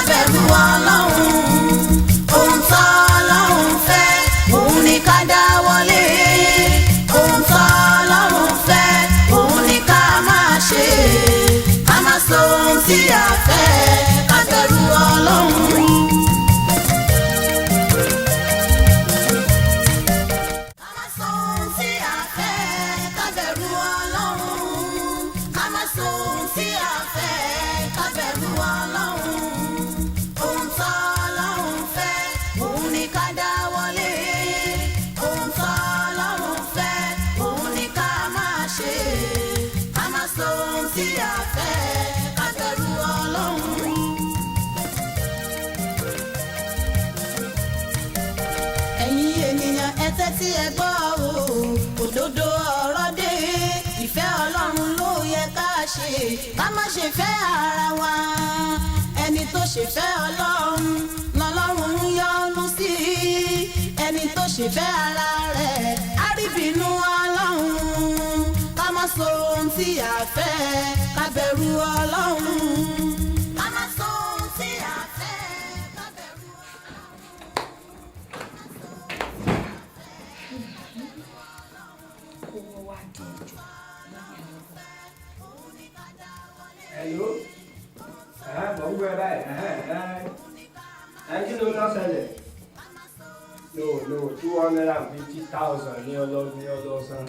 bẹ̀rù Ọlọ́run. Ohun tó Ọlọ́run fẹ́, òun ni ká dáwọ́lé. Ohun tó Ọlọ́run fẹ́, òun ni ká máa ṣe. Ká má sọ ohun tí a fẹ́, ká bẹ̀rù Ọlọ́run. Ká má sọ ohun tí a fẹ́, ká bẹ̀rù Ọlọ́run. Ká má sọ ohun tí a fẹ́, ká bẹ̀rù Ọlọ́run. Ohun tó Ọlọ́run fẹ́, òun ni ká dáwọ́lé. Ohun tó Ọlọ́run fẹ́, òun ni ká máa ṣe. Ká má sọ ohun tí a fẹ́, ká bẹ̀rù Ọlọ́run. Ẹ̀yin ènìyàn, ẹ tẹ́tí ẹ gbọ́ o, òdodo ọ̀rọ̀ dé. Ìfẹ́ Ọlọ́run ló yẹ ká ṣe, ká má ṣe fẹ́ ara wa. Ẹni tó ṣe fẹ́ Ọlọ́run lọ́lọ́run ń yọ́nú sí. Ẹni tó ṣe fẹ́ ara rẹ̀ á rí bínú Ọlọ́run. Ká má sọ ohun tí a fẹ́, ká bẹ̀rù Ọlọ́run. Ká má sọ ohun tí a fẹ́, ká bẹ̀rù. Kó wọ́n wá di ìjọ lórí àwọn. Hello? Ẹ̀hẹ́n, mò ń gbọ́ ẹ báyìí. Ẹ̀hẹ́n, ẹ̀hẹ́n. Ẹ kí ló náà ṣẹlẹ̀? No, no, 250,000 ní ọlọ́ ní ọlọ́sàn.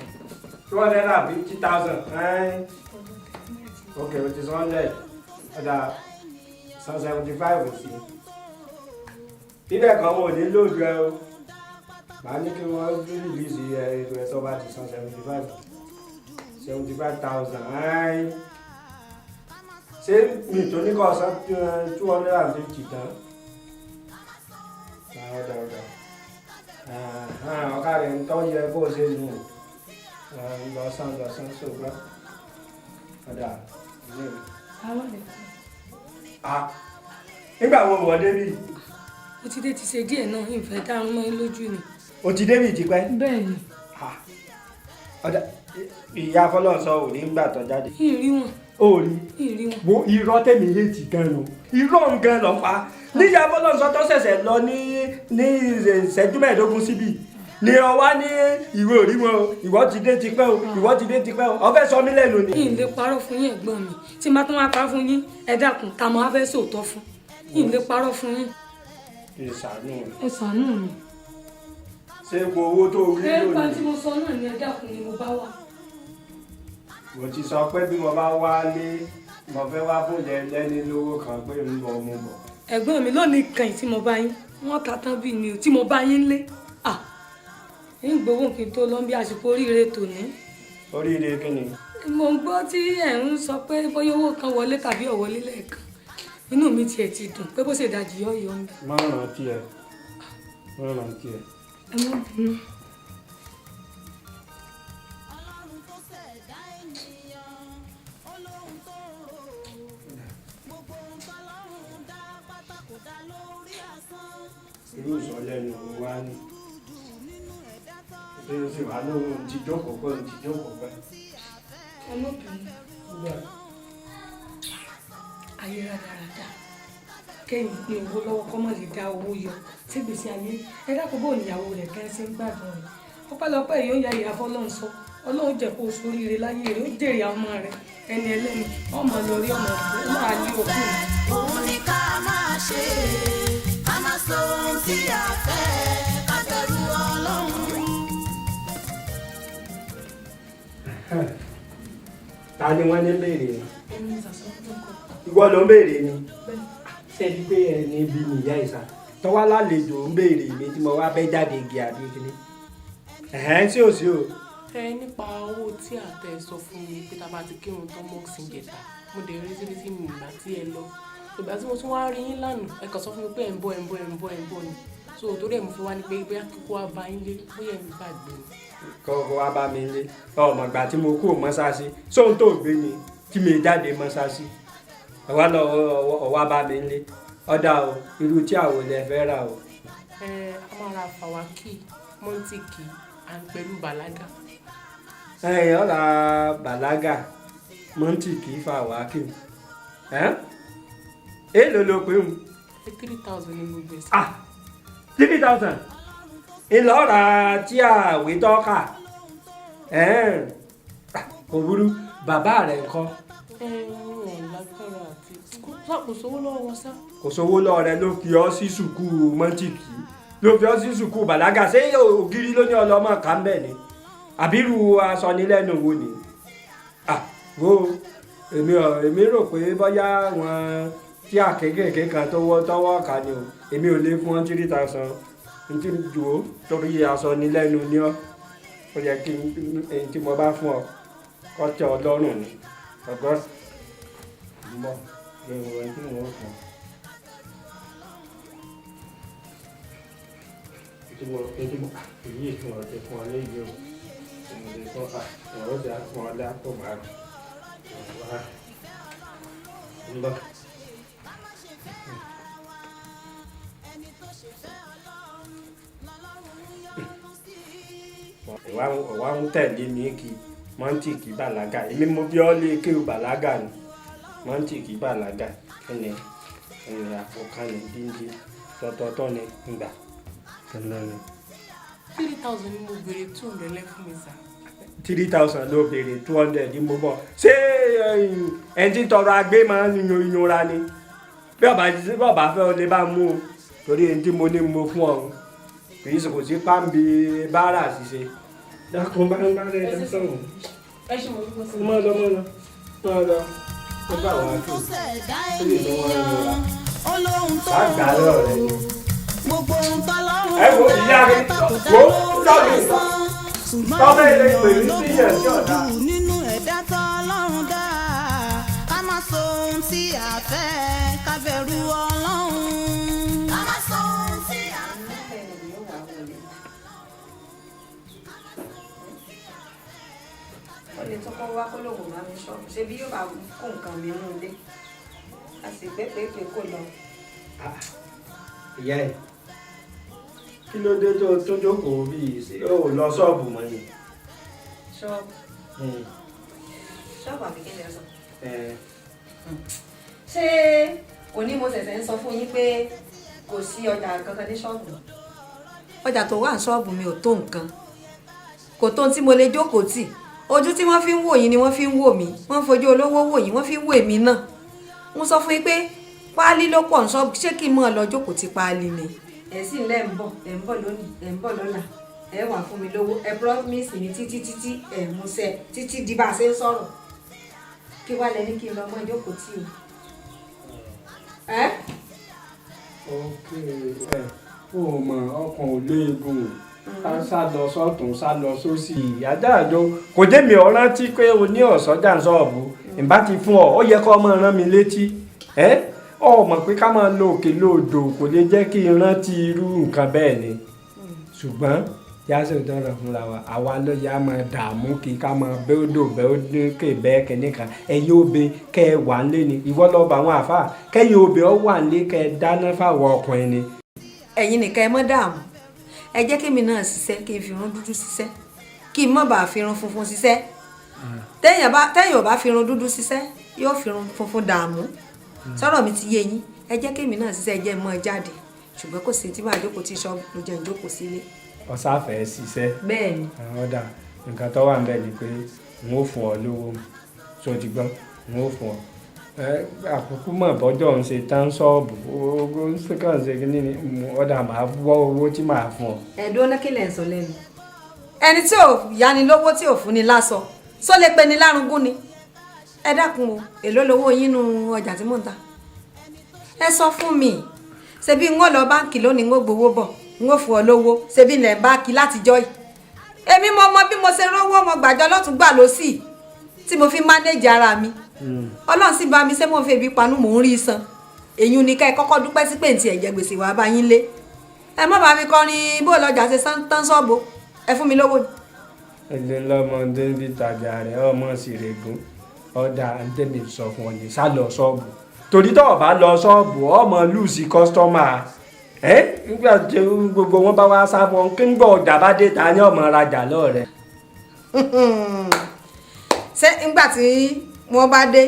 250,000. Ẹ̀hẹ́n. Ok, o ti san 100. Ọ̀dà san 75 sí. Bíbẹ̀ kan wọn ò ní lóòdù ẹ o. Màá ní kí wọ́n release ẹ ètò ẹ̀ tó bá ti san 75. 75,000. Ẹ̀hẹ́n, ṣé mi tó ní kọ́ san 250 tán? Ọ̀dà ọ̀dà ọ̀ká rẹ̀ ń tọ́ yẹ kó o ṣe nù lọ́sàn lọ́sàn ṣògbọ́n ọ̀dà ilé mi. Ah, nígbà wo wọ̀ débi? Mo ti dé ti ṣe díẹ̀ náà, ìfẹ́ dárún mọ́ yín lójú ni. O ti débi tipẹ́? Bẹ́ẹ̀ ni. Ah, ọ̀dà ìyá Fọlọ́run ò ní gbà tó jáde. Ìrí wọn. Ó rí. Ìrí wọn. Wo irọ́ tèmi yé ti gan nu, irọ́ gan lọ pa níyà Fọlọ́run tó ṣẹ̀ṣẹ̀ lọ ní ìṣẹ́jú 15 síbi ni ọ wá ní ìwé òrí wọn o, ìwọ ti dé tipẹ́ o, ìwọ ti dé tipẹ́ o, ọ fẹ́ sọ mí lẹ́nu ni. Yìí lè parọ́ fún yín, ẹ̀gbọ́n mi, tí má tún wá parọ́ fún yín, ẹ dákun, tá a máa fẹ́ sòótọ́ fún yìí lè parọ́ fún yín. Ẹ ṣàánú mi. Ẹ ṣàánú mi. Ṣé gbogbo owó tó rí Ẹ pa lónìí? tí mo sọ náà ni, ẹ dákun, ni mo bá wà. Mo ti sọ pé bí mo bá wá lé, mo fẹ́ wá fún lẹ́ni lówó kan pé ń bọ̀ mo bọ̀. Ẹ̀gbọ́n mi, lónìí kan tí mo bá yín, wọ́n ta tán bí ni o tí mo bá yín lé, à ń gbowó kí n tó lọ bí àsìkò oríire tòní. Oríire kí ni? Mo ń gbọ́ tí ẹ̀ ń sọ pé bóyá owó kan wọlé tàbí ọ̀wọ́lé lẹ́ẹ̀kan, inú mi tiẹ̀ ti dùn pé bó ṣe dàjì yọ̀ ń bẹ̀. Má rántí ẹ, má rántí ẹ. Ẹ má bínú. Ọlọ́run tó ṣẹ̀dá ènìyàn, ó lóhun tó ń rò ó. Gbogbo ohun tọ́lọ́run dá pátá kò dá lórí asán. Irú ìsọlẹ́nu wo wá ní ṣé o sì wá lóhun ti jókòó pẹ́, ti jókòó pẹ́. Ẹ má bínú. Ayé rádaràda, kéèyàn ní owó lọ́wọ́ kọ́ mọ̀ lè dá owó yọ sígbèsí ayé. Ẹ dákun, bóun ìyàwó rẹ̀ gan ṣe ń gbádùn rẹ̀? Ọpẹ́lọpẹ́ yóò ya ìyá Fọlọ́run sọ. Ọlọ́run jẹ́ kó o ṣoríire láyé rẹ̀, ó jèrè àwọn ọmọ rẹ̀. Ẹni ẹlẹ́ni ọmọ lórí ọmọ ọ̀gbẹ́ máa lé òkú mi. Òun ni ká máa ṣe, ká má sọ ohun tí a fẹ́, ká bẹ̀rù Ọlọ́run. Ta ni wọ́n ní béèrè ni? Ìwọ ló ń béèrè ni? Ṣebí pé ẹni bí mi ìyá ìsà tọ́wá lálejò ń béèrè mi tí mo wá bẹ́ jáde igi àbí kíní? Ẹ̀hẹ́n, tí ò sí o. Ẹ nípa owó tí àtẹ sọ fún mi pé tá a bá ti kírun tán mọ́ọ̀sì ń jẹta, mo dẹ̀ rí síbi tí mi ìgbà tí ẹ lọ. Ìgbà tí mo tún wá rí yín lánàá, ẹ kàn sọ fún mi pé ẹ̀ ń bọ̀, ẹ̀ ń bọ̀, ẹ̀ ń bọ̀, ẹ̀ ń bọ̀ ni. So torí ẹ̀ mo fi wá ní pé bóyá kíkó wá bá yín lé, bóyá ẹ̀ ń gbàgbé ni. Kọ́ wá bá mi lé, ọmọ ìgbà tí mo kúrò mọ́ṣáláṣí sóhun tó gbé ni tí mi jáde mọ́ṣáláṣí, ọ̀wá lọ ọ̀wá bá mi lé. Ọ̀dà o, irú tí àwọn ilẹ̀ fẹ́ rà o. Ẹ a máa ra fàwákì, mọ́ńtìkì and pẹ̀lú bàlágà. Ẹ ọ̀rà bàlágà, mọ́ńtìkì, fàwákì, ẹ̀ èèlò ló pé ń. 3,000 ní gbogbo ẹ̀ sà. Ah, 3,000 ìlọ́ra tí àwé tọ́ka. Kò burú, bàbá rẹ̀ ńkọ́? Ẹ wọn lágbára àti kò sówó lọ́wọ́ wọn sá. Kò sówó lọ́wọ́ rẹ̀ ló fi ọ́ sí sùkúù mọ́tìkì, ló fi ọ́ sí sùkúù bàlágà. Ṣé ògiri ló ní ọlọ́mọ ká ń bẹ̀ ni, àbírú aṣọ nílẹ́nu wo ni? Ah, wo, èmi ò èmi rò pé bóyá àwọn tí àkékèké kan tó wọ́ tọwọ́ ká ni o. Èmi ò lè fún wọn 3,000 ntí jù ó, torí aṣọ nílẹ́nu ni ọ́. Ó yẹ kí n tí mo bá fún ọ kọ́ tẹ́ ọ lọ́rùn ni. Ọgọ́ mbọ́ lè wọ ẹni tí mo fún ọ. Tí mo tí mo èyí tí mo ti fún ọ léyìí o, mo ti fún ọ ọ̀rọ̀ tí a fún ọ lápò máa wá ń bọ̀. Ìwà ń tẹ̀lé mi kí mọ́ntìkì bàlágà. Èmi mo bí ọ́ lé kéwù bàlágà ni, mọ́ntìkì bàlágà. Ẹni ẹni àpò kan ní díndín tọ́tọ́tọ́ ni ngbà kẹ́lẹ́ ni. 3,000 ni mo béèrè, 200 lẹ́ fún mi sà. 3,000 ló béèrè, 200 ní mo bọ̀. Ṣé ẹni tí ń tọrọ agbé máa ń yan yanra ni? Bí ọba fẹ́, ọ lè bá mú o, torí ẹni tí mo ní mo fún ọ kì í ṣe kò sí pàǹbì báárà ṣiṣe. Dákun, bá ń bá rẹ̀ dá sọ̀rọ̀. Ẹ ṣe, mo dúpẹ́ sí. Mọ́ lọ, mọ́ lọ, mọ́ lọ, ó bá wàá Ọlọ́run tó. tó ṣẹ̀dá Ó lè lọ́wọ́ ènìyàn, ó lóhun tó Á gbà á lọ́rọ̀ rẹ ni. Gbogbo ohun tọ́lọ́run Ẹ wo ìyá rẹ, dá kò dá wo, lórí sọ́ọ̀bì. asán. Ṣùgbọ́n Tọ́bẹ̀ lè pè mí ènìyàn ló sí ìyẹn tí burú ọ̀dà. jù nínú ẹ̀dá tọ́lọ́run dá. Ká má sọ ohun tí a fẹ́, ká bẹ̀rù Ọlọ́run. Ká má sọ ohun tí a fẹ́. Ó lè tún kọ́ wá kó lóun bá mi ṣọ́ọ̀bù, ṣé bí yóò bá kó nǹkan mi mú un dé, a sì pé pé pé kò lọ. Ìyá ẹ, kí ló dé tó tó jókòó bíi ṣé ó lọ ṣọ́ọ̀bù mọ́ ni? Ṣọ́ọ̀bù? Ṣọ́ọ̀bù àbí kí ni ẹ sọ? Ẹ. Ṣé òní mo ṣẹ̀ṣẹ̀ ń sọ fún yín pé kò sí ọjà kankan ní ṣọ́ọ̀bù? Ọjà tó wà ní ṣọ́ọ̀bù mi ò tó nǹkan, kò tó ohun tí mo lè jókòó tì. Ojú tí wọ́n fi ń wò yín ni wọ́n fi ń wò mí. Wọ́n fojú olówó wò yín, wọ́n fi ń wò èmi náà. Mo sọ fún yín pé páálí ló pọ̀ ní ṣọ́ọ̀bù. Ṣé kí n máa lọ jókòó ti páálí ni? Ẹ sì ń lẹ́ ń bọ̀, ẹ̀ ń bọ̀ lónìí, ẹ̀ ń bọ̀ lọ́la, ẹ wà fún mi lówó. Ẹ promise mi títí títí, ẹ múṣẹ títí di bá a ṣe ń sọ̀rọ̀. Kí wàá lẹ ní kí n lọ mọ́ jókòó tì o? Ẹ. Ok, ẹ ó mọ ọkàn ò léegun, ká sá lọ sọ́tún, sá lọ sósì. Adáàjọ kò jẹ́ mi ọ̀ rántí pé o ní ọ̀sọ́jà ṣọ́ọ̀bù. Ìbá ti fún ọ, ó yẹ kó ọmọ rán mi létí. Ẹ ọ mọ̀ pé ká máa lo òkè lóòdò kò lè jẹ́ kí n rántí irú nǹkan bẹ́ẹ̀ ni. Ṣùgbọ́n yá sì dọ́rọ̀ fúnra wa, àwa ló yá máa dààmú kí ká máa bẹ́ odò bẹ́ odò bẹ́ẹ̀ kìíní kan. Ẹ̀yin obe kẹ́ ẹ wà ń lé ni, ìwọ lọ́ọ́ bá àwọn àáfàá kẹ́yìn obe ọ wà ń lé, kẹ́ ẹ dáná fáwọn ọkùnrin ni. Ẹ̀yin nìkan ẹ mọ́ dààmú. Ẹ jẹ́ kémi náà ṣiṣẹ́, kí n fi irun dúdú ṣiṣẹ́, kí n má bàa fi irun funfun ṣiṣẹ́. Téèyàn ò bá fi irun dúdú ṣiṣẹ́, yóò fi irun funfun dààmú. Sọ̀rọ̀ mi ti yé yín. Ẹ jẹ́ kémi náà ṣiṣẹ́, ẹ jẹ́ n mọ́ jáde. Ṣùgbọ́n kò sí tí màá jókòó tí ṣọ́ọ̀bù ló jẹ́ n jókòó sílé. Ọ̀sáfẹ́ ṣiṣẹ́. Bẹ́ẹ̀ ni. Ọ̀dà, nǹkan tó wà ń bẹ̀ ni pé n ó fún ọ lówó tó ti gbọ́n, n ó fún ọ. Ẹ àkókò mọ̀ bọ́jọ́ ń ṣe tán ṣọ́ọ̀bù owó ń ṣe kàn ṣe kí ni. Ọ̀dà, màá wọ́ owó tí màá fún ọ. Ẹ̀dùn ọ̀nà, kí lẹ̀ ń sọ lẹ́nu? Ẹni tí ò yáni lówó, tí ò fún ni lásọ, só lè pe ni lárugún ni? Ẹ dákun o, èló lowó yín nu ọjà tí mò ń ta? Ẹ sọ fún mi. Ṣebí n ó lọ báǹkì lónìí, n ó gbowó bọ̀, n ó fún ọ lówó. Ṣebí ilẹ̀ ń báàkì látijọ́ yìí? Èmi mo mọ bí mo ṣe rówó, mo gbàjọ lọ́tún gbà lọ́sì tí mo fi manage ara mi. Ọlọ́run sì bá mi ṣé, mo fi ebi panú, mò ń rí san. Èyí ni ká ẹ kọ́kọ́ dúpẹ́ sí pé ntí ẹ̀jẹ̀ gbèsè wàá bá yín lé. Ẹ má bá mi kọrin bó lọjà ṣe tán ṣọ́ọ̀bù. Ẹ fún mi lówó ni. Ẹgbẹ́ lọ́mọdé ń fi tajà rẹ̀ ọmọ sì règùn. Ọ̀dà, ntẹ́mi sọ fún ọ ní sá lọ ṣọ́ọ̀bù, torí tó o bá lọ ṣọ́ọ̀bù, ọmọ lose customer ẹ. Nígbà tí gbogbo wọn bá wá sá fún ọ, kí ń gbọ́ ọjà bá dé, ta ni ọmọ rajà lọ́ọ̀rẹ́? Ṣé ńgbà tí wọ́n bá dé,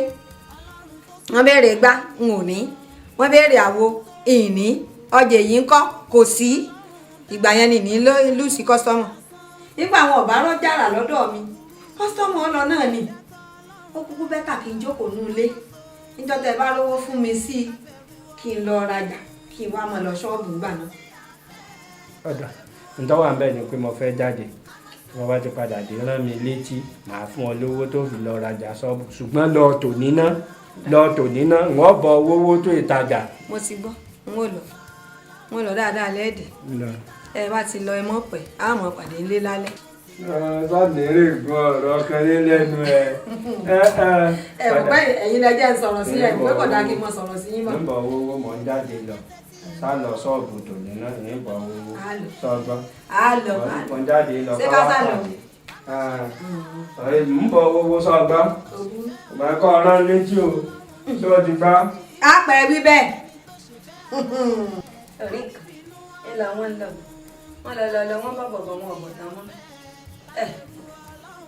wọ́n béèrè gbá, n ò ní. Wọ́n béèrè àwo, Ìní ọjà èyí ń kọ́ kò sí. Ìgbà yẹn ni ní lùsì customer. Nígbà àwọn ọ̀bá rọ́jà rà lọ́dọ̀ mi, customer ọlọ náà ni. Ó kúkú better kí n jókòó nú ilé. Níjọ́ tẹ́ bá rówó fún mi sí i, kí n lọ rajà, kí n wá máa lọ ṣọ́ọ̀bù ńgbà náà. Ọ̀dà ǹtọ́ wà ń bẹ̀ ni pé mo fẹ́ jáde. Tí wọ́n bá ti padà dé, rán mi létí, màá fún ọ lówó tó fi lọ rajà ṣọ́ọ̀bù. Ṣùgbọ́n lọ tòní ná, lọ tòní ná, wọ́n bọ owó tó ìtajà. Mo ti gbọ́, n ó lọ. N ó lọ dáadáa lẹ́ẹ̀dẹ̀. Ẹ bá ti lọ, ẹ mọ̀ pẹ́, á mọ̀ pàdé ńlé lálẹ́. Sáàdì eré ìgbọ́n ọ̀rọ̀ kan ní lẹ́nu ẹ. Ẹ mọ̀ pé ẹ̀yin lẹ jẹ́ ń sọ̀rọ̀ sí ẹ̀, pé kò dáa kí n mọ sọ̀rọ̀ sí yín mọ́. Ń bọ̀ owó, mọ̀ ń jáde lọ. Sá lọ ṣọ́ọ̀bù tòní náà, ń bọ̀ owó. Á lọ. Sọ́gbọ́n. Á lọ, á lọ. Mọ̀ ń jáde lọ. Ṣé ká sá lọ? Ń bọ̀ owó sọ́gbọ́n. Ọmọ ẹ̀kọ́ ọ̀rán létí o. Ṣé o ti gbá? Á pẹ́ wí bẹ́ẹ̀. Orí nǹkan, ẹ lọ wọ́n lọ. Wọ́n lọ lọ lọ, wọ́n bọ̀ bọ̀ bọ̀, wọn ò bọ̀ tán mọ́. Ẹ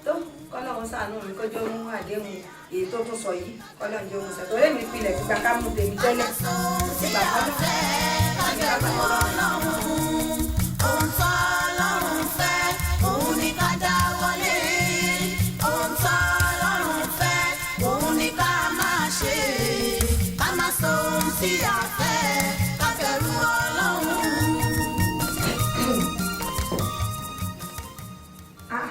tó kọ́lọ́run ṣàánú mi kójú ó mú àdéhùn èyí tó tún sọ yìí, kọ́lọ́run jẹ́ ohun ṣètò. Èmi pilẹ̀ gbígbà ká mú tèmi tẹ́lẹ̀. Ìgbà kọ́lọ́run. Ohun tó Ọlọ́run fẹ́, òun ni ká dáwọ́lé. Ohun tó Ọlọ́run fẹ́, òun ni ká máa ṣe. Ká má sọ ohun tí a fẹ́, ká bẹ̀rù Ọlọ́run. Ah.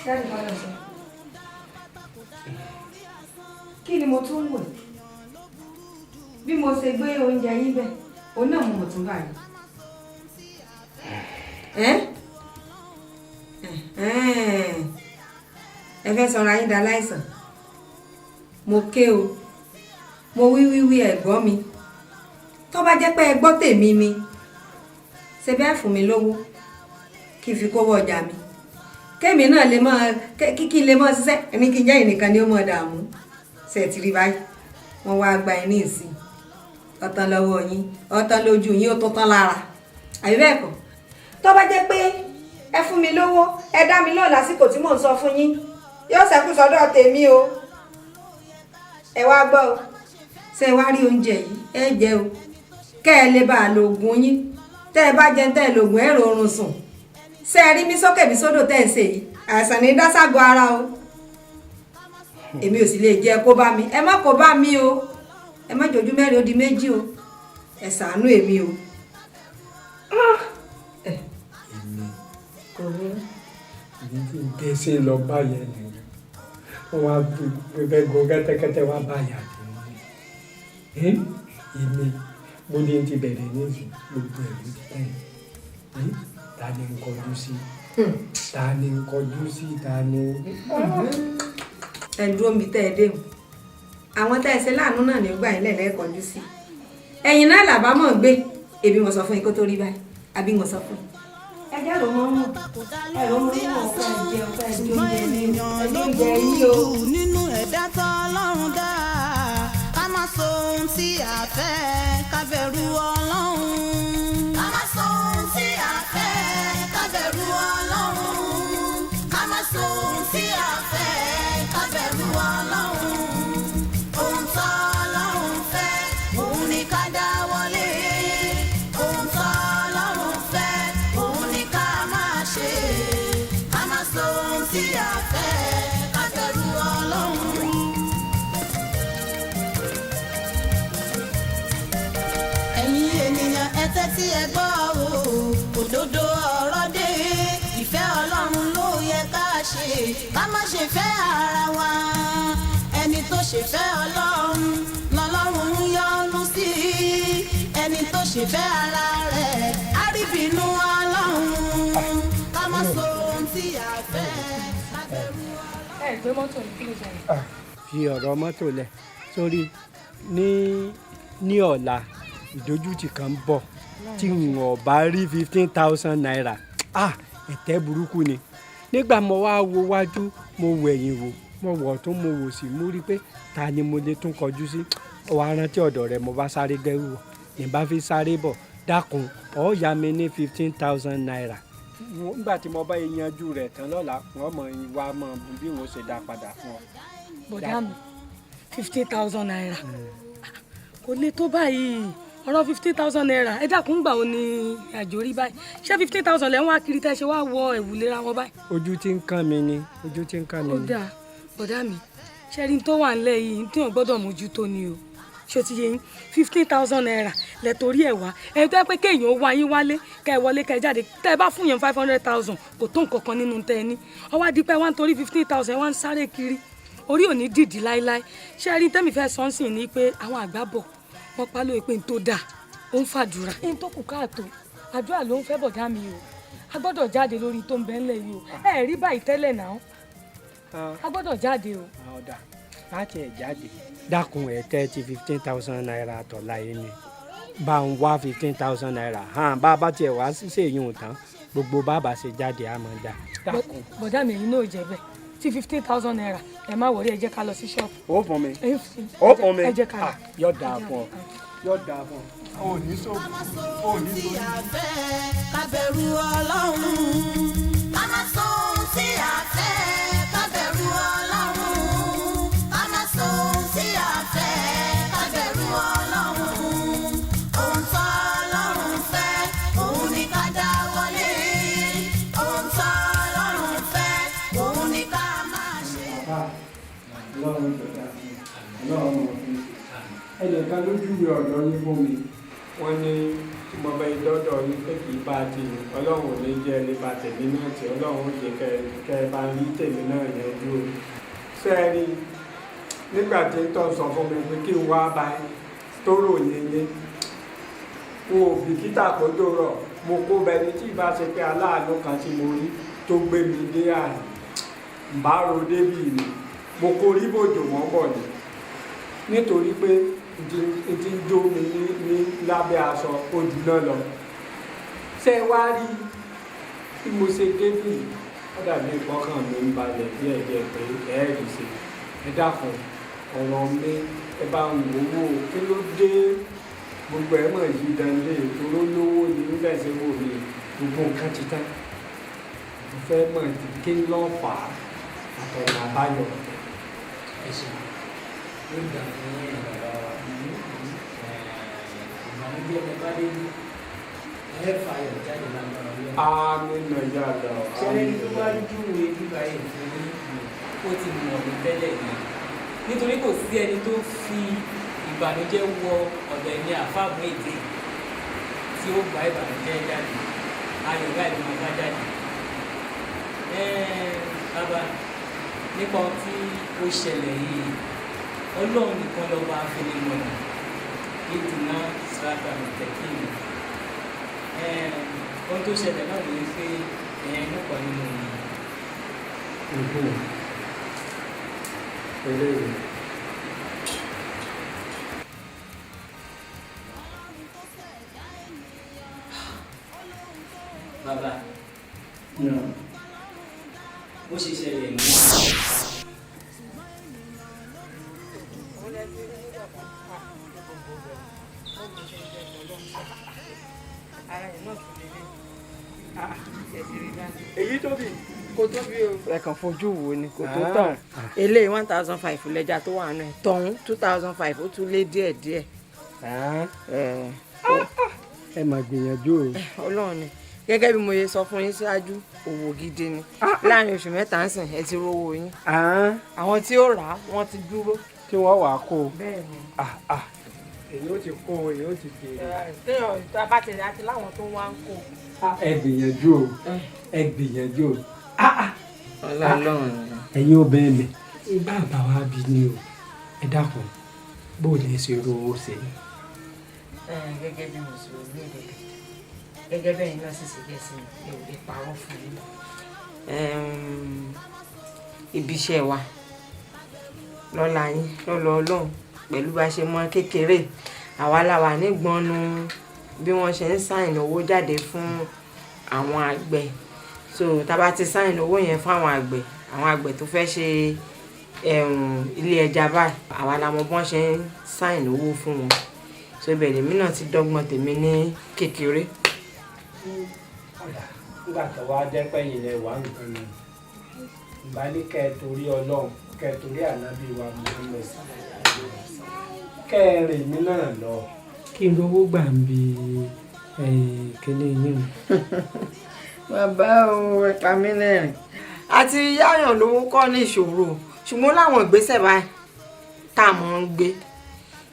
Daddy Fọlọ́ṣọ́. Kí ni mo tún ń wò? Bí mo ṣe gbé oúnjẹ yín bẹ́ẹ̀, òun náà mo mọ̀ tún báyìí. Ẹ́ ẹ fẹ́ sọra yín da láìsàn. Mo ké o, mo wí wíwí ẹ̀gbọ́n mi. Tó bá jẹ́ pé ẹ gbọ́ tèmi ni, ṣe bẹ́ẹ̀ fún mi lówó kí n fi kówó ọjà mi. Kémi náà lè máa kí n lè máa ṣiṣẹ́, èmi kí n jẹ́ ìnìkan ni ó máa dààmú. Ṣé ẹ ti rí báyìí? Wọ́n wá gba ẹ ní ìsìn. Ọ̀tán lọ́wọ́ yín, ọ̀tán lójú yín, ó tó tán lára. Àbí bẹ́ẹ̀ kọ́? Tó bá jẹ́ pé ẹ fún mi lówó, ẹ dá mi lóhùn lásìkò tí mò ń sọ fún yín, yóò ṣẹ́kù sọ́dọ̀ tèmi o. Ẹ wá gbọ́ o. Ṣé ẹ wá rí oúnjẹ yìí? Ẹ jẹ o. Kẹ́ ẹ lè bá a lo oògùn yín. Tẹ́ ẹ bá jẹun, tẹ́ ẹ lo oògùn, ẹ rọrùn sùn. Ṣé ẹ rí mi sókè mi sódò tẹ́ ẹ ń ṣe yìí? Àìsàn ní dáságọ́ ara o. Èmi ò sì lè jẹ́ kó bá mi. Ẹ má kó bá mi o. Ẹ má jòjú mẹ́rin ó di méjì o. Ẹ ṣàánú èmi o. Èmi Kò burú. èmi tí ń gẹ̀ẹ́sì lọ báyẹn nìyẹn. Wọ́n wá fẹ́ gun kẹ́tẹ́kẹ́tẹ́ wá báyà tèmi. Èmi bó ní ti bẹ̀rẹ̀ nísìnyí, gbogbo ẹ̀ ló ti tẹ̀. Ta ni ń kọjú sí? Ta ni ń kọjú sí? Ta ni? Ẹ dúró níbi tẹ́ ẹ dé o. Àwọn tẹ́ ẹ ṣe láàánú náà ní gbà yín lẹ́lẹ́kọ̀ọ́jú sí. Ẹ̀yin náà làbámọ̀ gbé. Èmi mo sọ fún yín kó tó rí báyìí. Àbí mo sọ fún yín. Ẹ jẹ́ àrò mọ́ mọ̀. Ẹ̀rọ mọ́ mọ̀ ọ̀pá ẹ̀jẹ̀ ọ̀pá ẹ̀jẹ̀ oúnjẹ ní Ènìyàn ló oúnjẹ burú yín o. jù nínú ẹ̀dá tọ́lọ́run dá. Ká má sọ ohun tí a fẹ́, ká bẹ̀rù Ọlọ́run. Ká má sọ ohun tí a fẹ́, ká bẹ̀rù Ọlọ́run. Ká má sọ ohun tí a fẹ́, ká bẹ̀rù Ọlọ́run. Ohun tọ́lọ́run fẹ́, òun ni ká dáwọ́lé. Ohun tọ́lọ́run fẹ́, òun ni ká máa ṣe. Ká má sọ ohun tí a fẹ́, ká bẹ̀rù Ọlọ́run. Ẹ̀yin ènìyàn, ẹ tẹ́tí ẹ gbọ́ o. Òdodo ọ̀rọ̀ dé. Ìfẹ́ Ọlọ́run ló yẹ ká ṣe, ká má ṣe fẹ́ ara wa. Ẹni tó ṣe fẹ́ Ọlọ́run lọ́lọ́run ń yọ́nú sí. Ẹni tó ṣe fẹ́ ara rẹ̀ á rí bínú Ọlọ́run. Ká má sọ ohun tí a fẹ́, ká bẹ̀rù Ọlọ́run. Ẹ gbé mọ́tò ní, kí ló ṣẹlẹ̀? Fi ọ̀rọ̀ mọ́tò lẹ̀ sórí ní ọ̀la, ìdójútì kan ń bọ̀ tí n ò bá rí ₦15,000. Ah, ẹ̀tẹ́ burúkú ni. Nígbà mo wá wo wájú, mo wo ẹ̀yìn wò, mo wọ̀ tún, mo wò sí, mo rí pé ta ni mo lè tún kọjú sí? Wàá rántí ọ̀dọ̀ rẹ̀, mo bá sáré gẹ́rù wọ̀ ní bá fi sáré bọ̀. Dákun, ó yá mi ní ₦15,000. Nígbà tí mo bá yanjú rẹ̀ tán lọ́la, wọ́n mọ̀ wá mọ̀ bí wọ́n ṣe dá padà fún ọ. Bọ̀dá mi, ₦15,000 kò lè tó báyìí. Ọ̀rọ̀ ₦15,000, ẹ dákun, gbà ó ní àjò rí báyìí? Ṣé 15,000 lẹ́ ń wá kiri tẹ́ ṣe wá wọ ẹ̀wù lera wọn báyìí? Ojú tí ń kán mi ni, ojú tí ń kán mi Ó ni. dáa, bọ̀dá mi, ṣe rí tó wà ńlẹ̀ yìí tí wọ́n gbọ́dọ̀ mójútó ni o. Ṣé ti yé yín? ₦15,000 lẹ torí ẹ̀ wá. Ẹ̀ tó yẹ pé kéèyàn wá yín wálé, kẹ́ ẹ wọlé, kẹ́ ẹ jáde, tẹ́ ẹ bá fún yẹn 500,000, kò tó nǹkan kan nínú tẹ́ ẹ ní. Ọwọ́ adìpẹ́ wá ń torí 15,000 wá ń sáré kiri, orí ò ní dìdí láéláé. Ṣé ẹ rí tẹ́mi fẹ́ sọ́nsìn ni pé àwọn àgbà bọ̀, wọ́n pa lóye pé n tó dáa ó ń fàdúrà, n tó kù káàtó àdúrà ló ń fẹ́. Bọ̀dá mi o, a gbọ́dọ̀ jáde lórí tó ń bẹ ńlẹ̀ yìí o. Ẹ rí báyìí tẹ́lẹ̀ náà, a gbọ́dọ̀ jáde o. Ọ̀dà láti ẹ̀ jáde, dákun, ẹ̀ tẹ́ ti ₦15,000 tọ̀la yìí ni bá ń wá ₦15,000 hàn. Bá a bá tiẹ̀ wá ṣíṣe yìí tán, gbogbo bàbá ṣe jáde á máa dà. Dákun. Bọ̀dá mi, èyí náà ò jẹ́ bẹ́ẹ̀ tí ₦15,000. Ẹ má wọrí, ẹ jẹ́ ká lọ sí ṣọ́ọ̀bù. Ó fún mi. Ẹ fún- Ó fún mi. Ẹ jẹ́ ká lọ. Ah, yóò dáa fún ọ, yóò dáa fún ọ. Ò ní sọ, ò ní Tí sọ. a fẹ́, ká bẹ̀rù Ọlọ́run. Ká má sọ ohun tí a fẹ́, ká bẹ̀rù Ọlọ́run. Ká má sọ ohun tí a fẹ́, ká bẹ̀rù Ọlọ́run. Ohun tó Ọlọ́run fẹ́, òun ni ká dá wọlé. Ohun tó Ọlọ́run fẹ́, òun ni ká máa ṣe. Bàbá, Ọlọ́run jọ̀dá, Ọlọ́run mọ̀ fún mi. Ẹnìkan ló júwe ọ̀dọ̀ yín fún mi. Wọ́n ní tí mo bá dọ́dọ̀ yín pé kì í bá ti yín, Ọlọ́run ò ní jẹ́ ẹni bá tèmi náà tí Ọlọ́run ó jẹ́ kẹ́ ẹ bá rí tèmi náà yanjú o. Ṣé ẹ rí nígbà tí ń tọ́ sọ fún mi pé kí n wá bá yín tó ròyìn yín, n ò bìkítà kó tó rọ̀, mo kó bẹni tí ìbá ṣe pé aláàánú kan tí mo rí tó gbé mi dé àná bá ro débì ni mo kó rí bòjò wọ́n bọ̀ ni, nítorí pé n ti ń jó mi ní lábẹ́ aṣọ ojú náà lọ. Ṣé ẹ wá rí bí mo ṣe débì, ó dàbí ìpọ́kàn mi ń balẹ̀ díẹ̀díẹ̀ pé ẹ rí ṣe. Ẹ dákun, ọ̀rọ̀ mi, ẹ bá ń wò ó. Kí ló dé gbogbo ẹ mọ̀ yí dande ìtòró lówó ni níbẹ̀ ṣe wò mí, gbogbo nǹkan ti tán. Mo fẹ́ mọ̀ kí ló fà á àtọ̀nà àbáyọ. Ẹ ṣe, yóò dà fún yín, bàbá wa. Ìbànújẹ́ ẹ bá dé, ẹ fà ayọ̀ jáde lágbára Ọlọ́run. Àmín nàìjíríà lọ. Ṣẹlẹ̀ ní tó bá júwe bíbá yìí fún yín, ó ti mọ̀ mí tẹ́lẹ̀ ni, nítorí kò sí ẹni tó fi ìbànújẹ́ wọ ọ̀dọ̀ ẹni àfáàbù èdè tí ó gba ìbànújẹ́ jáde, ayọ̀ báyìí ló máa bá jáde. Bàbá, nípa ohun tí ó ṣẹlẹ̀ yìí, Ọlọ́run nìkan lọ́ba afinimọ̀nà, ìdùnnà sàràtà mùtẹ̀kìnì. Ohun tó ṣẹlẹ̀ náà ni pé ẹ̀yàn inú kan nínú mi. Eléyìí. Bàbá, bó ṣe ṣẹlẹ̀ ní. Ara ẹ̀ náà tún lélẹ̀. Ẹ ti rí báyìí. Èyí tóbi. Kò tóbi o. Ẹ kàn fojú wo ni, kò tó tán. Eléyìí, 1,500 lẹ́jà tó wà nù ẹ̀, tọ̀hún 2,500, ó tún lé díẹ̀ díẹ̀. Ẹ̀, Ẹ mà gbìyànjú o. Ọlọ́run ni. Gẹ́gẹ́ bí mo ṣe sọ fún yín ṣáájú, òwò gidi ni. Láàrin oṣù 3 ń sìn, ẹ ti rówó yín. Àwọn tí ó rà á, wọ́n ti dúró. Tí wọ́n wàá kó o. Bẹ́ẹ̀ ni. Èyí ó ti kó o, èyí ó ti jèrè. Téèyàn tá a bá ti àti láwọn tó wá ń kó. Ẹ gbìyànjú o, ẹ gbìyànjú o. Ọlọ́run ni. Ẹ̀yin obìnrin mi, bàbá wa bí ni o. Ẹ dákun, bó o lè ṣe rówó ṣe? Gẹ́gẹ́ bí mùsùlùmí òdodo, gẹ́gẹ́ bẹ́ẹ̀ náà sì ṣe jẹ́ sí mi, mi ò lè parọ́ fún yín. Ibi iṣẹ́ wa, lọ́la yín, lọ́lọ́ Ọlọ́run, pẹ̀lú bá a ṣe mọ kékeré, àwa la wà nígbọnnu bí wọ́n ṣe ń sign owó jáde fún àwọn àgbẹ̀. So tá a bá ti sign owó yẹn fún àwọn àgbẹ̀, àwọn àgbẹ̀ tó fẹ́ ṣe ilé ẹja báyìí, àwa la mọ bọ́n ṣe ń sign owó fún wọn. So ibẹ̀ lèmi náà ti dọ́gbọ́n tèmi ní kékeré. Ọ̀dà, nígbà tó wá jẹ́ pẹ́yìn lẹ wà nǹkan nù, ìbá ní kẹ́ ẹ torí Ọlọ́run kẹ́ Kẹtùrí ànábì wa Muhammad kẹrin mi náà lọ. Kí n rówó gbà ń bi kíní yín. Bàbá o, ẹ pa mí lẹ́rìn. Àti yáyàn lówó kọ́ ní ìṣòro, ṣùgbọ́n láwọn ìgbésẹ̀ báyìí tá a mọ̀ ń gbé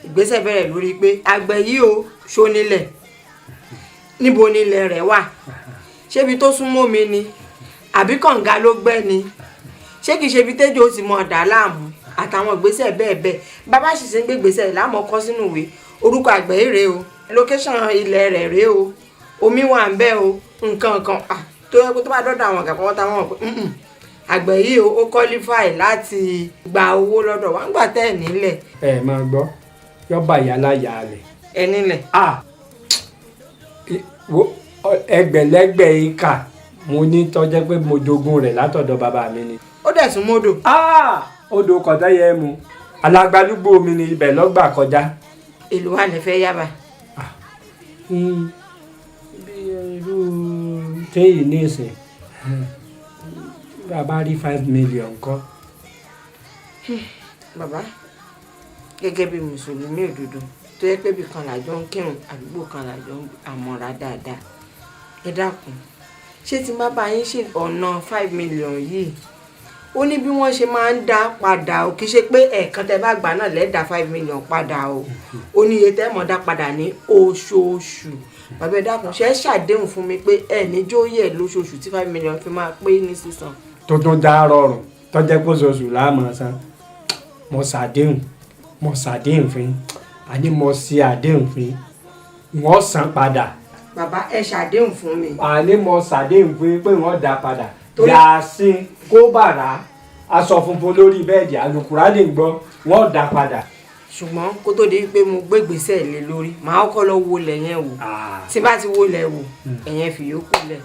ìgbésẹ̀ bẹ̀rẹ̀ lórí pé àgbẹ̀ yìí o ṣó nílẹ̀, níbo nílẹ̀ rẹ̀ wà, ṣébi tó súnmọ́ mi ni àbí kànga ló gbẹ́ ni, ṣé kìí ṣe ibi tẹ́jọ́ ó ti mọ ọ̀dà láàmú, àtàwọn ìgbésẹ̀ bẹ́ẹ̀ bẹ́ẹ̀. Bàbá sì ṣe ń gbé ìgbésẹ̀ láàmú ọkọ sínú ìwé orúkọ àgbẹ̀ yìí rèé o, location ilẹ̀ rẹ̀ rèé o, omi wà ń bẹ̀ o, nǹkan kan tó yẹ kó tó bá dọ́dọ̀ àwọn ọ̀gá pátá wọn pé àgbẹ̀ yìí o ó qualify láti gba owó lọ́dọ̀ wa ńgbà tẹ́ ẹ̀ nílẹ̀. Ẹ máa gbọ́ yọba ìyá láyà rẹ̀. Ẹ nílẹ̀. Ẹgbẹ̀lẹ́gbẹ̀ ìkà mo ní tọ́jẹ́ pé mo jogún rẹ̀ látọ̀dọ̀ bàbá mi ni. Ó dẹ̀ sún mọ́dò. Odò kọjá yẹ mu alágbálúgbò mi ni ibẹ̀ lọ́gbà kọjá. Èlò wa lè fẹ́ yába. Bí irú téyì ní ìsìn bàbá rí 5 million kọ́. Bàbá, gẹ́gẹ́ bí mùsùlùmí òdodo tó yẹ pé ibì kan làjọ ń kírun, àdúgbò kan làjọ ń àmọ̀ra dáadáa, ẹ dákun, ṣé tí má bá yín ṣe ọ̀nà 5 million yìí, ó ní bí wọ́n ṣe máa ń dá padà o, kì í ṣe pé ẹ̀ẹ̀kan tẹ́ bá gbà náà lẹ́ẹ̀dá 5 million padà o, ó ní iye tẹ́ mọ̀ dá padà ní oṣooṣù. Bàbá, ẹ dákun, ṣe é ṣàdéhùn fún mi pé ẹ ní jóyè lóṣooṣù tí 5 million fi máa pé ní sísan? Tó tún dá rọrùn tó jẹ́ kó oṣooṣù láàmú san, mo ṣàdéhùn, mo ṣàdéhùn fún yín, àní mo ṣe àdéhùn fún yín, wọ́n san padà. Bàbá, ẹ ṣàdéhùn fún mi. Àní mo ṣàdéhùn fún yín pé wọ́n dá padà. Yàásín kó bàrà aṣọ funfun lórí bẹ́ẹ̀dì àlùkùrá lè gbọ́, wọ́n dá padà. Ṣùgbọ́n kó tó di pé mo gbé ìgbésẹ̀ lé lórí, màá kọ́ lọ wo ilẹ̀ yẹn wò. Tí bá ti wo ilẹ̀ wò, ẹ̀yẹn fi yòókù lẹ̀.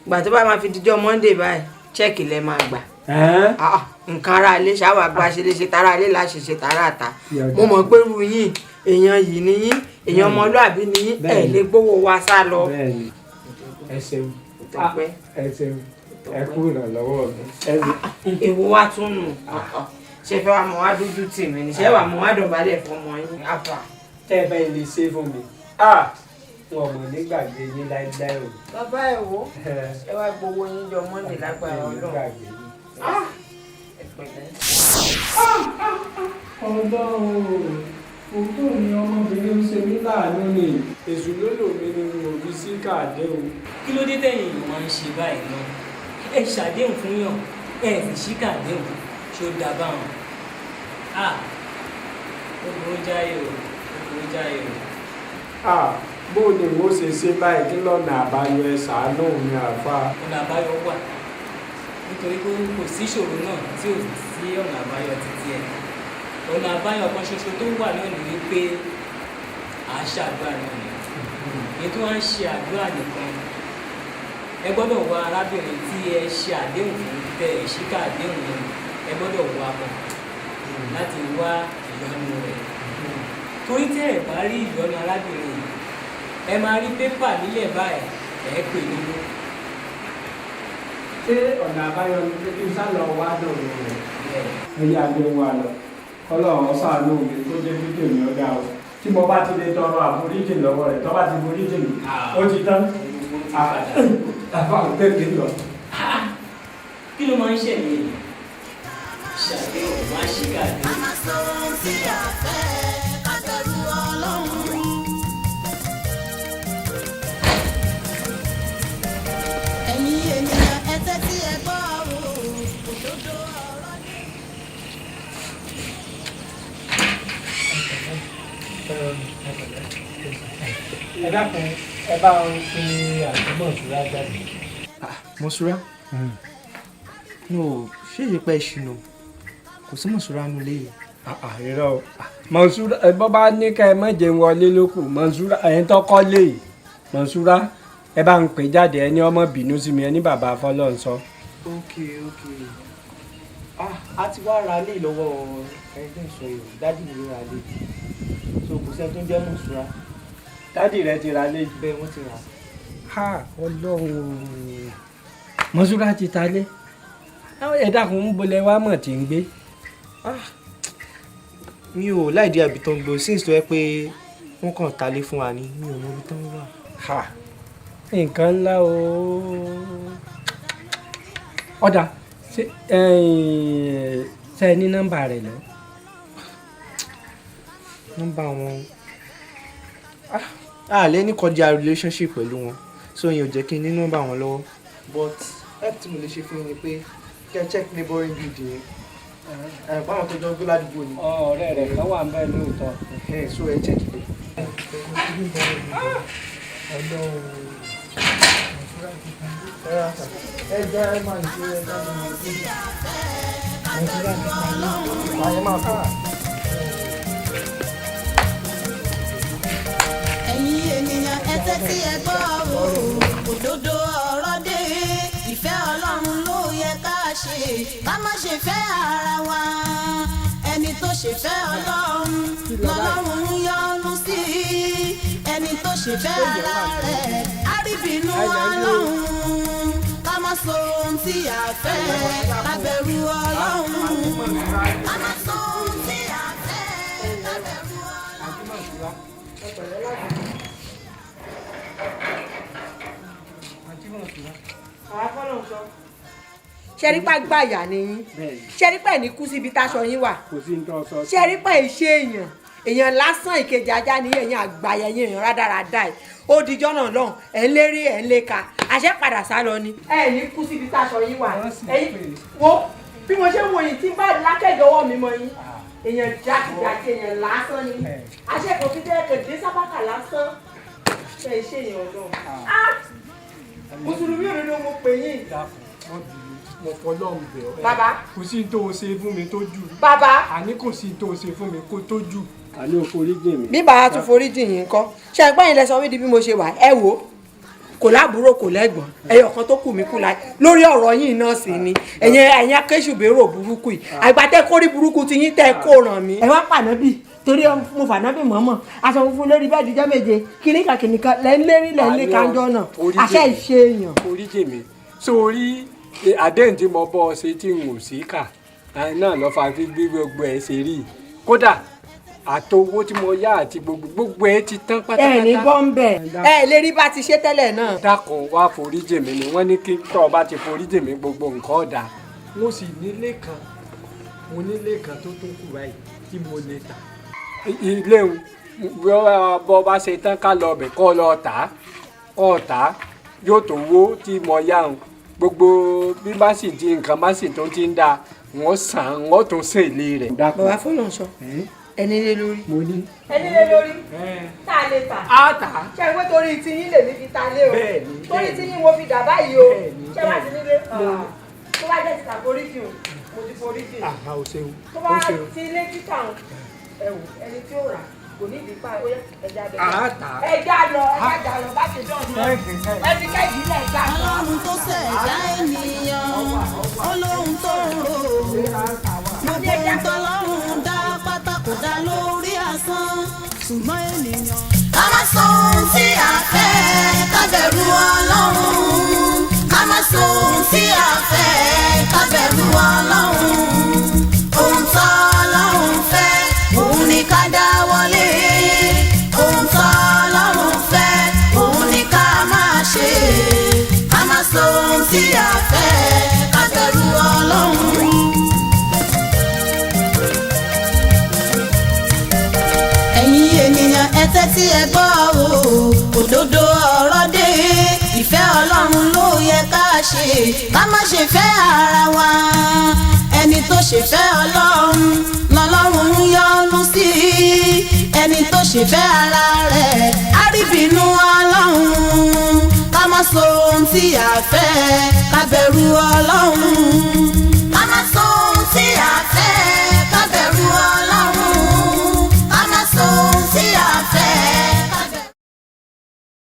Ìgbà tó bá máa fi dijọ́ Monday báyìí, cheque lẹ máa gbà. Nǹkan ara ilé ṣáwà bá ṣe lè ṣe tara ilé láṣẹ ṣe tara àta. Mo mọ̀ pé irú yín, èèyàn yìí ni yín, èèyàn ọmọlúàbí ni yín, ẹ̀ lè gbówó wa sá lọ. Ẹ ṣeun, ẹ ṣeun, ẹ kú ìrànlọ́wọ́ mi. Èwo wa tún nù? Ṣe fẹ́ wa mọ̀ wá dójú tì mí ni? Ṣé wà mọ̀ wá dọ̀bálẹ̀ fọmọ yín? Àfà. Tẹ́ ẹ bá ilé ṣe fún mi, wọn mọ̀ nígbàgbé yín láíláí o. Bàbá, ẹ wo, ẹ wá gbowó yín jọ Monday lágbára Ọlọ́run. Ẹ pẹ̀lẹ́. Ọlọ́run, òótọ́ ni ọmọbìnrin ń ṣe mí láàánú ni, èṣù ló lò mí ni mo fi sí káàdé o. Kí ló dé tẹ̀yìn èèyàn máa ń ṣe báyìí náà? Ẹ ṣàdéhùn fún yàn, ẹ sì ṣí kàdéhùn, ṣó dá báwọn? Ah, ó burú jáì o, ó burú jáì o. Ah, bó ni mo ṣe ṣe báyìí? Kí lọ́nà àbáyọ? Ẹ ṣàánú mi, àfa. Ọ̀nà àbáyọ wà, nítorí pé kò sí ìṣòro náà tí ò sí ọ̀nà àbáyọ títí ẹ̀. Ọ̀nà àbáyọ kan ṣoṣo tó wà náà ni wípé à ń ṣàdúrà náà ni. Èyí tó wá ń ṣe àdúrà nìkan, ẹ gbọ́dọ̀ wá arábìnrin tí ẹ ṣe àdéhùn fún tẹ ẹ ṣíkà àdéhùn yẹn, ẹ gbọ́dọ̀ wá bọ̀ láti wá ìyọ́nú rẹ̀, torí tẹ́ ẹ bá rí ìyọ́nú arábìnrin yìí, ẹ máa rí pépà nílẹ̀ báyìí, ẹ pè lówó. Ṣé ọ̀nà àbáyọ ni pé kí n sá lọ wá dọ̀rọ̀ rẹ̀? Ẹ yá gbé wa lọ, kọ́lọ́run ṣàánú mi kó jẹ́ kí tèmi ọ̀gá o. Tí mo bá ti lè tọrọ àforíjì lọ́wọ́ rẹ̀, tó bá ti foríjì mi, ó ti tán. Àfa tètè lọ. Kí ló máa ń ṣẹlẹ̀ yìí? Ṣàdéhùn wá ṣíkà dé. Ká má sọ ohun tí a fẹ́, ká bẹ̀rù Ọlọ́run. Ẹ̀yin ènìyàn, ẹ tẹ́tí ẹ gbọ́ o, òdodo ọ̀rọ̀ ni. Ẹ dákun, ẹ bá ń pe àdúgbò ìṣúra jáde. Mọ̀ṣúrà? No, ṣé èyí pẹ́ ṣìnà? Kò sí Mọ̀ṣúrà nulẹ̀ yìí. Irọ́ o, Mọ̀ṣúrà bọ́ bá ní ká ẹ má jẹun wọlé lókù. Mọ̀ṣúrà ẹ̀yin tọ́kọ́ lé yìí, Mọ̀ṣúrà, ẹ bá ń pè jáde, ẹni ọmọ bínú sí mi, ẹni bàbá Fọlọ́run sọ. Ok, ah, a ti wá ra ilé lọ́wọ́ ẹni tó ń sọ yìí, daddy mi ló ra ilé, so kò sẹ́ni tó ń jẹ́ Mọ̀ṣúrà. Daddy rẹ ti ra ilé? Bẹ́ẹ̀, wọ́n ti rà. Ha, Ọlọ́run, Mọ̀ṣúrà ti ta lé. Ẹ dákun, ń bolẹ̀ wá mọ̀ tí ń gbé? Mi ò láìdí àbí tó ń gbó since tó yẹ pé wọ́n kàn talé fún wa ni, mi ò mọ ibi tó ń wà. Ha, nǹkan ńlá o. Ọ̀dà, ṣé ẹ ní nọ́mbà rẹ̀ lọ? Nọ́mbà wọn, a lè ní kọjá relationship pẹ̀lú wọn, so ìyẹn ò jẹ́ kí n ní nọ́mbà wọn lọ́wọ́. But help tí mo lè ṣe fún yín ni pé kẹ́ ẹ check neighboring building yẹn, ẹ̀ báwọn tó jọ ń gbé ládùúgbò ni. Ọ̀rẹ́ rẹ̀ kan wà ń bẹ́ẹ̀ lóòótọ́. So ẹ check ibẹ̀. Ẹ jẹ́ ẹ máa ṣe ẹ jẹ́ ẹ máa ṣe. Ẹ máa fà. Ẹ̀yin ènìyàn, ẹ tẹ́tí ẹ gbọ́ o, òdodo ọ̀rọ̀ dé. Ìfẹ́ Ọlọ́run ló yẹ ká ṣe, ká má ṣe fẹ́ ara wa. Ẹni tó ṣe fẹ́ Ọlọ́run lọ́lọ́run ń yọ́nú sí. Ẹni tó ṣe fẹ́ ara rẹ̀ á rí bínú Ọlọ́run. Ká má sọ ohun tí a fẹ́, ká bẹ̀rù Ọlọ́run. Ká má sọ ohun tí a fẹ́, ká bẹ̀rù Ọlọ́run. Ṣẹ́rípà gbàyà ni yín, ṣẹ́rípà ẹ̀ ní kú síbi táṣọ yín wà. Kò sí ní tó sọ. Ṣẹ́rípà ẹ̀ ṣe èèyàn, èèyàn lásán, ìkejì ajá ni èèyàn, àgbàyà yín, èèyàn rádaràda ẹ̀. Ó dijọ́ náà lọ́hùn, ẹ̀ ń lérí, ẹ̀ ń léka, àṣẹ padà sá lọ ni. Ẹ ní kú síbi táṣọ yín wà. Ẹ̀yin wo bí mo ṣe ń wo yìí tí bá lákẹ́jọ́wọ́ mi mọ yín, èèyàn jákèjádé, èèyàn lásán ni. Àṣẹ kò fi jẹ́ kèdè sábàkà lásán. Ṣe ṣe èèyàn náà, mùsùlùmí òdodo mo pè yín. Mo fọlọ́run bẹ̀ ọ́. Bàbá. Kò sí tó o ṣe fún mi tó jù. Bàbá. Àní kò sí tó o ṣe fún mi kó tó jù. Àní o forí jìn mí. Bí bàbá tún forí jìn yín kọ́, ṣe ẹgbẹ́ yín lẹ sọ mí di bí mo ṣe wà. Ẹ wò ó, kò láàbúrò, kò lẹ́gbọ̀n, ẹyọ kan tó kù mí kù láì lórí ọ̀rọ̀ yìí náà sì ni ẹ̀yin akéṣùbérò burúkú yìí, àgbàtẹ́ kórí burúkú ti yín tẹ́ kó ràn mí. Ẹ wá pànábì torí mo fànábì mọ́mọ́ aṣọ funfun lórí bẹ́ẹ̀dì jẹ́ méje kìnìkan kìnìkan lẹ́ ń lérí lẹ́ ń lé kanjọ́ náà, àṣẹ ìṣe èèyàn. Forí jìn mí sórí àdéhùn tí mo bọ́ ọ ṣe tí n ò sí kà náà lọ́ fa fi bí gbogbo ẹ̀ ṣe rí i, kódà àtowó tí mo yá àti gbogbo ẹ ti tán pátápátá. Ẹ ní bọ́ńbẹ̀, ẹ lè rí bá ti ṣe tẹ́lẹ̀ náà. Dákun, wá forí jìn mí ni wọ́n ní kí tọ́ ọ bá ti forí jìn mí, gbogbo nǹkan ọ̀dà. Mo sì nílé kan, mo nílé kan tó tún kù báyìí tí mo lè tà. Ilé ń bọ́ bá ṣe tán, ká lọ bẹ̀, kọ́ lọ tà á, kọ́ tà á, yóò tó wó tí mo yá ń gbogbo bí bá sì di nǹkan bá sì tún ti ń da, wọ́n sàn wọ́n tún ṣèlè rẹ̀. Bàbá fọlọ́n sọ, ẹni lé lórí. Mo ní. Ẹni lé lórí tá a lè tà. A tà. Ṣé ìwé torí tiyín lèmi fi ta lé o? Bẹ́ẹ̀ni. Torí tiyín mo fi dà báyìí o. Ṣé wàá ti nílé? Tó bá jẹ́ ti tà foríjì o, mo ti foríjì. Àhà, o ṣeun. Tó bá ti ilé títà o, ẹ wò ẹni tí ó rà kò ní ìdí pa ó yẹ ẹja bẹ. A tà. Ẹja lọ, ẹja lọ bá ti dán ọ̀nà. Ẹ fi kẹ́gì ilẹ̀ ẹja lọ. Ọlọ́run tó ṣẹ̀dá ènìyàn, ó lóhun tó ń rò. Gbogbo ohun tọ́lọ́run dá pátá kò dá lórí asán, ṣùgbọ́n ènìyàn. Ká má sọ ohun tí a fẹ́, ká bẹ̀rù Ọlọ́run. Ká má sọ ohun tí a fẹ́, ká bẹ̀rù Ọlọ́run. Ohun tọ́lọ́run fẹ́, òun ni ká dá wọlé. Ohun tọ́lọ́run fẹ́, òun ni ká máa ṣe. Ká má sọ ohun tí a fẹ́, ká bẹ̀rù Ọlọ́run. Ẹ̀yin ènìyàn, ẹ tẹ́tí ẹ gbọ́ o, òdodo ọ̀rọ̀ dé. Ìfẹ́ Ọlọ́run ló yẹ ká ṣe, ká má ṣe fẹ́ ara wa. Ẹni tó ṣe fẹ́ Ọlọ́run lọ́lọ́run ń yọ́nú sí. Ẹni tó ṣe fẹ́ ara rẹ̀ á rí bínú Ọlọ́run. Ká má sọ ohun tí a fẹ́, ká bẹ̀rù Ọlọ́run.